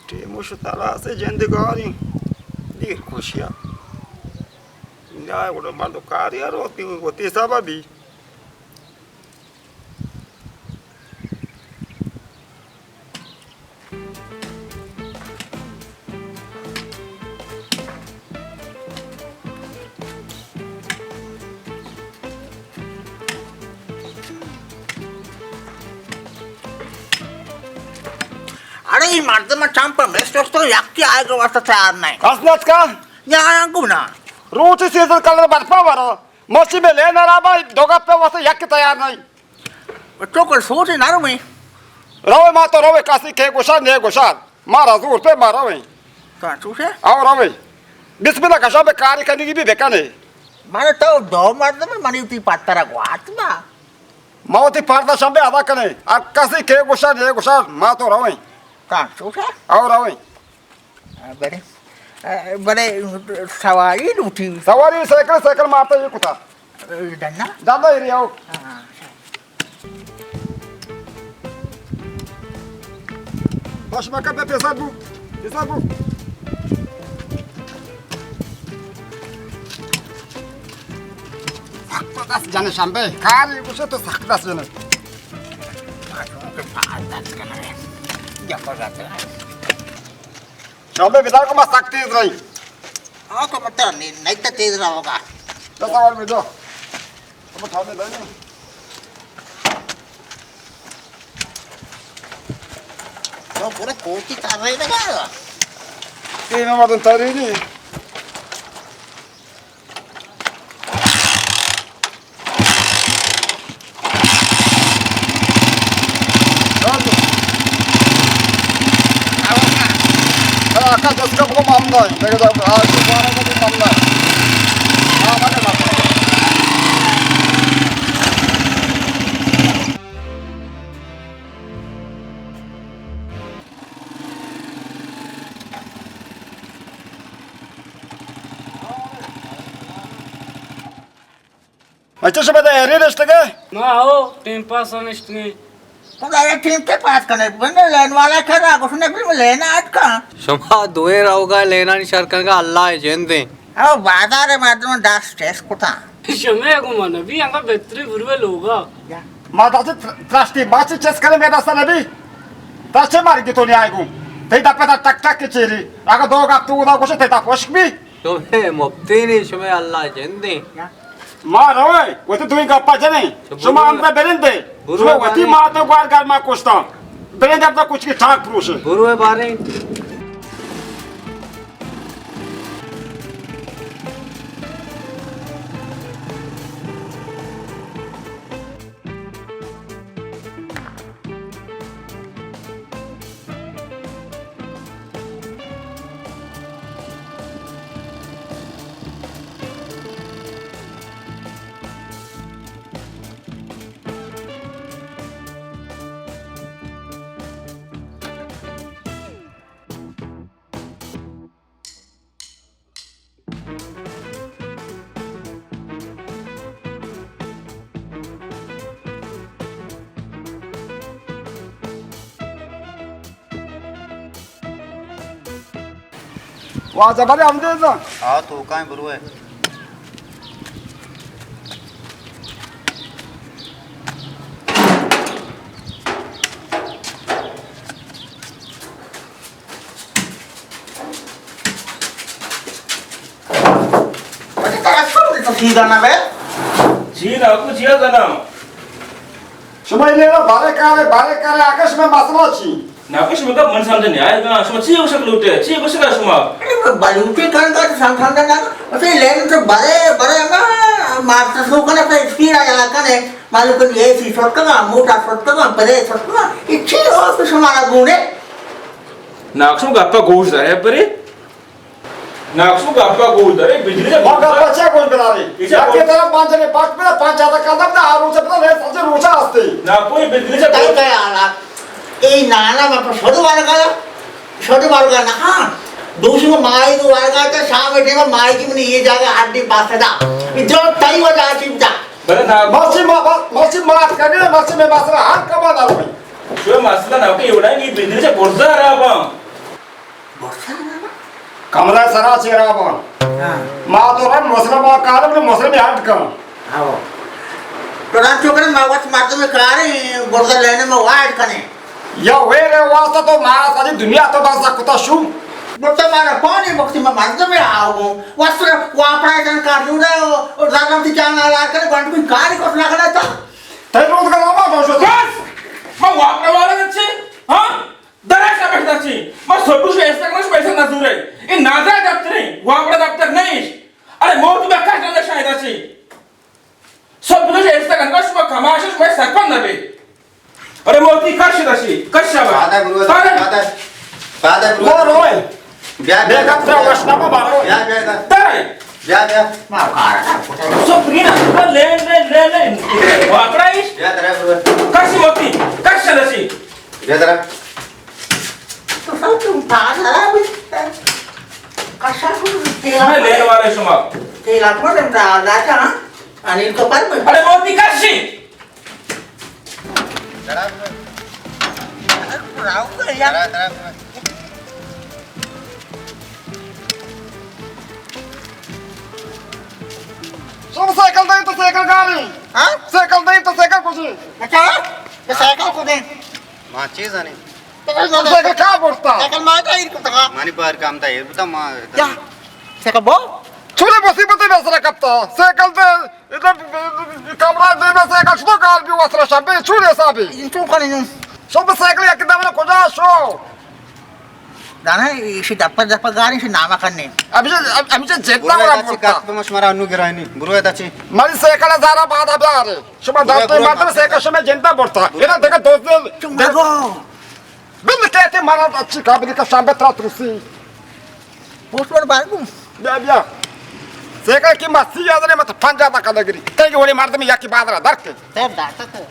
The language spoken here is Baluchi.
ٹیم و شتارا سے جندگاری دیر خوشیا۔ یا گڑا مردم کاری روتی، وتی حسابا بی۔ اڑے، اے مردم چم پہ مشت است، یکی آیگ واسطہ تیار نہیں۔ کس نہ اتکا؟ یا آیا گونا۔ روچی سیزن کلر برپا ورو۔ مرچی میں لینا را با، دو گپے واسطہ یک تیار نہیں۔ تو کل سوچ نہ رویں۔ روے ما تو روے، کسی کے گوشا، نے گوشا۔ مارا زور پہ ما رویں۔ تو چوشے؟ او روے۔ بسم اللہ کشا بے کاری کنگی بھی بکنے۔ مارا تو دو مردم منی تی پتر گوات با۔ ما وتی پردہ شمبے ادا کنے۔ ہر کسی کے گوشا، نے گوشا، ما تو رویں۔ تو چوشے؟ او رویں۔ بلے، بلے سواری لوٹی۔ سواری سائیکل، سائیکل مارتا یہ کتا۔ ڈنا؟ ڈنا ہی رہی ہو۔ ہاں۔ بس مکہ بے پیسر بو، پیسر بو۔ سخت دست جنے شمبے، کاری گوشے تو سخت دست جنے۔ شمبے بدار کو ما سخت تیز رہی۔ آ تو مت نہیں، نہیں تو تیز رہوگا۔ دس اور میں دو۔ اب اٹھا دے بھائی۔ تو پورا کوٹی کر رہے نا۔ تین مردم تاری نہیں۔ اچھا، شما دا ایرے نشتگے؟ ما ہو، ٹیم پاس نشتگے۔ خدا، یہ ٹیم کے پاس کنے، بندے لین والا کھڑا، اس نے بھی لینا اٹکا۔ شما دوئے رہوگا، لینا نی شر کنگا، اللہ جن دیں۔ او بازار مردم دست چیس کتا۔ شما گو من بھی انگا بہتری بروے لوگا۔ ما دست تر-، ترشتی باچی چیس کنے میں دست نبی۔ ترشتی مار گی تو نہیں آئے گو۔ تی دا پتا ٹک ٹک کے چیری۔ اگر دو گپ تو دا گوشے تی دا پوشک بھی۔ شمئے مپتینی، شمئے اللہ جندیں۔ ما روئے، وتی دوئیں گپا جنیں۔ شما ہمدا برندے۔ شما وتی مات و گوار گرما کشتاں۔ برندے ہمدا کچھ کی ٹھاک پروشے۔ برو باریں۔ واجہ بلے ہم دے داں۔ آ تو کائیں بروئے۔ اچھا، ترا شو تو سیدھا نہ بے۔ جی ناکو، جی زنا۔ شما لینا بارے کارے، بارے کارے، آکش میں مسئلہ چی؟ ناکو، شما کا من سمجھ نہیں آئے گا، شما چی گوشک لوٹے، چی گوشک شما؟ ارے، بلوٹے کن کا تو سم-، سمجھ نہ، اسے لین تو بڑے، بڑے نا، مارتا سو کنا پہ اسپیڈ آ جانا کنے، معلوم کن اے سی سوٹ کا، موٹا سوٹ کا، بڑے سوٹ کا، یہ چی ہو تو شمارا گونے؟ ناکو، شما گپا گوش دارے، برے؟ ناکو، گپا گوش دارے، بجلی جا ما گپا چا گوش بدارے؟ ایشا یکے گوش طرف پانچ جنے پاک پہ پانچ آتا کلدار نہ، آ روچا پتا نہیں، سجے روچا ہستے۔ ناکو، بجلی جا تائی گوش کیا آلا؟ اے نانا ما پر شدو ورگا، شدو ورگا نہ، ہاں۔ دوشی کو مائی کو ورگا، تو شام کے ٹائم مائی کی منی یہ جاگہ ہڈی پاسے دا۔ ادھر تائی وجہ چیز دا۔ بلے نا، مرچی ما، مرچی مات کنے، مرچی میں مسئلہ حل کما نہ ہوئی۔ شو مسئلہ نہ کہ یوڑا کی بجلی جا برزا رہا با۔ کمرہ سرا چیرا بان۔ ہاں۔ ما تو رن مسلم آ کارم نے مسلم ہٹ کن۔ ہاں۔ تو رن چوکرے ما وقت مردم کارے، بردا لینے ما وائڈ کنے۔ یا ویرے واسطہ تو مارا ساری دنیا تو بس کتا شو۔ بوتا مارا پانی وقت ما مردم آو۔ واسطہ واپڑا جن کار جو رہے ہو، اور زیادہ تی جان آ کر گنڈ کوئی کار کو نہ کرتا۔ تئی روزگار آباد ہو شو۔ بس! ما واپڑا والا نچے، ہاں؟ درا شا بہتا چی؟ ما سبو شو ایسا کنش پیسہ نہ زورے۔ اے نادرا دفتر ہے، واپڑا دفتر نہیں۔ ارے موت میں کش نہ شاید چی۔ سبو شو ایسا کنش ما کماش میں سرپند نہ بے۔ ارے موتی کش دشی، کش شا بہتا۔ پادہ برو، پادہ۔ پادہ، پادہ برو۔ وہ روئے۔ بیا، بیا۔ بیگم ترا وش نہ بارو۔ بیا، بیا، بیا۔ ترے۔ بیا، بیا۔ ما کار کر۔ سو پرینا، لین، لین، لین، لین۔ واپڑا ایش۔ بیا، ترا برو۔ کش موتی، کش دشی۔ بیا، ترا۔ تو سب تم پاگل ہے۔ کشا کو تیل۔ میں لین والے شما۔ تیل اپنے ڈال دا چا۔ انیل کو پر۔ ارے موتی کشی۔ شما سائیکل دیں تو سائیکل گاڑی۔ ہاں؟ سائیکل دیں تو سائیکل کشی۔ اچھا، میں سائیکل کو دیں۔ ماں چیز آنی۔ تو سائیکل کا بڑتا؟ سائیکل ماں کا ہی کتا۔ مانی بار کام تا ہیر بتا ماں۔ کیا؟ سائیکل بو؟ چھوڑے مصیبت میں سرا کپتا۔ سائیکل دے۔ ادا کمرہ دے بس ایک اچھو کار بھی واسرا شبے چھوڑے صاحبی۔ انچو کنی نو۔ شو بس سائیکل یک دم کجا شو۔ دانا ایشی دپا دپا گاری ایشی نامہ کنی۔ ابھی ابھی جیتا برو ورا ادا چی بڑتا۔ کات پہ مش مرا انو گرانی۔ برو ادا چی۔ مری سائیکل زارا بعد ابھی آ رہے۔ شما برو، دانتے برو، ماتر برو۔ سائیکل شما جنتا بڑتا۔ برو۔ ادا دیکھا دوست دل۔ چنگا۔ بل کہتے مارا اچھی قابل کا شام بترا ترسی۔ پوسٹ پر بار کو۔ بیا، بیا۔ سیکل کی مستی یاد نے مت پنجا تک لگری۔ تیگی وڑی مردم یا کی بادرا درکے۔ تب داتا تو۔